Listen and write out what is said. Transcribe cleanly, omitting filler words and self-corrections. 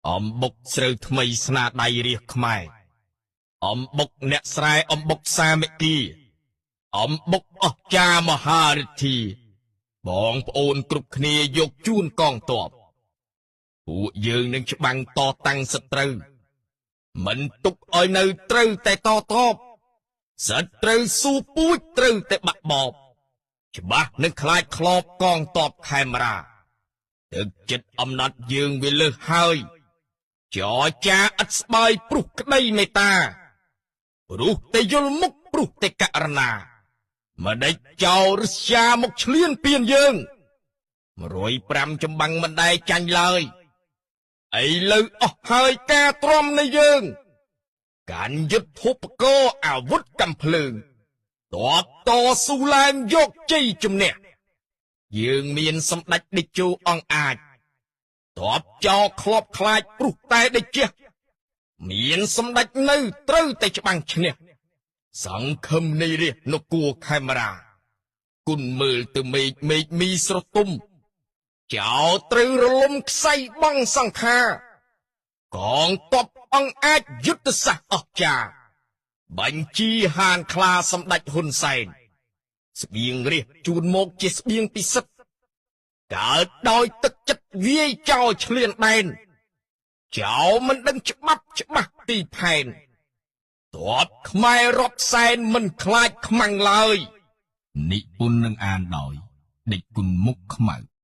អំបុកស្រូវថ្មីស្នាដៃរាជខ្មែរអំបុកអ្នកស្រែអំបុកសាមគ្គីអំបុកអស្ចារ្យមហារិទ្ធីបងប្អូនគ្រប់គ្នាយកជូនកងទ័ពពួកយើងនឹងច្បាំងតតាំងសត្រូវមិនទុកឲ្យនៅត្រូវតែតតបសត្រូវស៊ូពូជត្រូវតែបាក់បោបច្បាស់នឹងខ្លាចក្របកងទ័ពខេមរាទឹកចិត្តអំណត់យើងវាលើសហើយចរចាឥតស្បើយព្រោះក្តីមេត្តាព្រោះតែយល់មុខព្រោះតែករណាម្ដេចចោលឫស្យាមកឈ្លានពានយើង105ចម្បាំងមិនដែលចាញ់ឡើយឥឡូវអស់ហើយការទ្រាំនៃយើងកាន់យុទ្ធឧបករណ៍អាវុធកំភ្លើងតបតស៊ូឡើងយកជ័យជំនះយើងមានសម្ដេចតេជោអង្គអាចតបចោលខ្លោបខ្លាចព្រោះតែដេជះមានសម្ដេចនៅត្រូវតែច្បាំងឈ្នះសង្ឃឹមនៃរាជនគរខេមរាគុណមើលទៅមេឃមេឃមីស្រទុំចោលត្រូវរលំខ្សៃបងសង្ខារកងទ័ពអង្គអាចយុទ្ធសាស្ត្រអស្ចារ្យបញ្ជីហានខ្លាសម្ដេចហ៊ុនសែនស្បៀងរាជជូនមកជាស្បៀងពិសិដ្ឋកើតដោយទឹកចិត្តវាយចោលឆ្លៀនដែនចោលមិនដឹងច្បាប់ច្បាស់ទីផែនទ័ពខ្មែររាប់សែនមិនខ្លាចខ្មាំងឡើយនិពន្ធនឹងអានដោយដេចគុណមុខខ្មៅ។